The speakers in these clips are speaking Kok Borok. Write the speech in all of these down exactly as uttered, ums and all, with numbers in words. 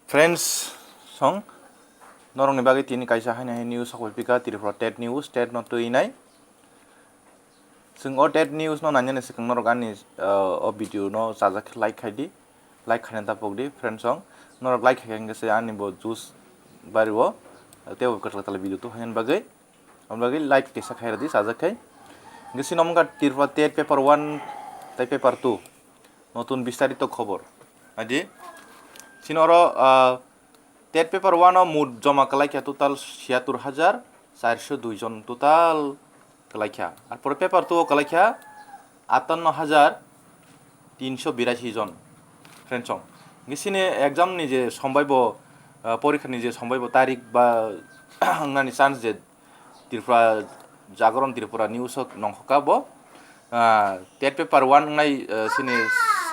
Friends song, norokni bagwi tini kaisa haino hai news sokphaipika, Tripura TET news, TET no twi nai. Chwng o TET news no nainani swkang norok ani, uh, o video no chajak khe like khai di, like khaina ta pok di friends song, norok like khai khe se ani bo juice bari o tei bo kwtal kwtal video tubui bagwi. Aboni bagwi like kaisa khai rwdi, sajak khai. Hingke chini omo wngkha Tripura TET paper one tei paper two. Notun bistarito khobor. Adi, chini oro, ah, TET paper one o mut joma kwlaikha total siyattur hajar charso dui jon total kwlaikha. Ar pore paper two o kwlaikha atanno hajar tinso birasi jon. Friends song. Hingke chini exam ni je sombai bo, ah, porikha ni je sombai bo tarik ba wngnani chance je Tripura Jagaran Tripura News o nongkha bo, ah, TET paper one wngnai, ah, chini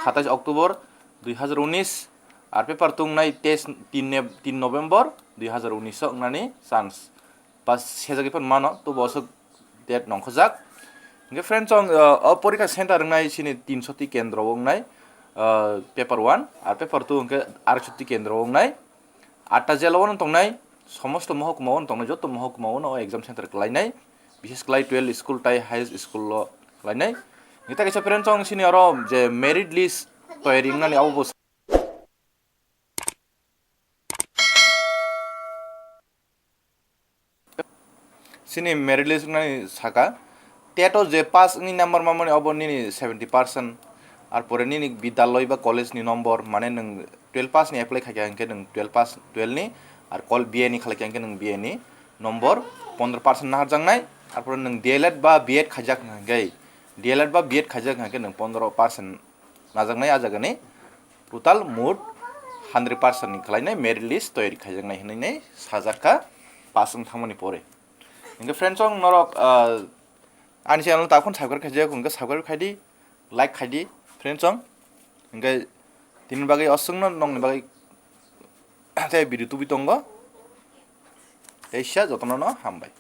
satais October dui hazar unis, ar paper two wngnai teis, tin ne-, tin November dui hazar unis o wngnani chance. Pas sejagwi phano mano, to bo aswk date nongkhojak. Hingke friends song, ah, o porikha center wngnai chini tinsoti kendro o wngnai, ah, paper one, ar paper two hingke arsoti kendro o wngnai. Atta jela o no tongnai, somosto mohokuma o no tongnai, joto mohokuma o no exam center kwlainai, bishes kwlai twelve school tai high school o kwlainai. Hingke kaisa friends song chini oro je merit list toyari wngnani abo bo chini merit list wngnani saka, TET o je pass wngni number mamani obo nini seventy percent, ar pore nini bidyaloi ba college ni number, mane nwng twelve pass ni apply khaikha hingke nwng twelve pass, twelve ni, ar kol B A ni khlaikha hingke nwng B A ni number pondro percent naharjaknai, ar pore nwng D L Ed ba B Ed khaijak hingke, D L Ed ba B Ed khaijak hingke nwng pondro percent najaknai, a jagani total mut hundred percent ni kwlainai merit list toyari khaijaknai hinwi nai sajakha pass wng thangmani pore. Hingke friends song norok, ah, ani channel takhon subscribe khaijak hingke subscribe khaidi, like khaidi friends song. Hingke tini bagwi oswkno nongni bagwi tei video tubi tongo. Teisa jotono no hambai.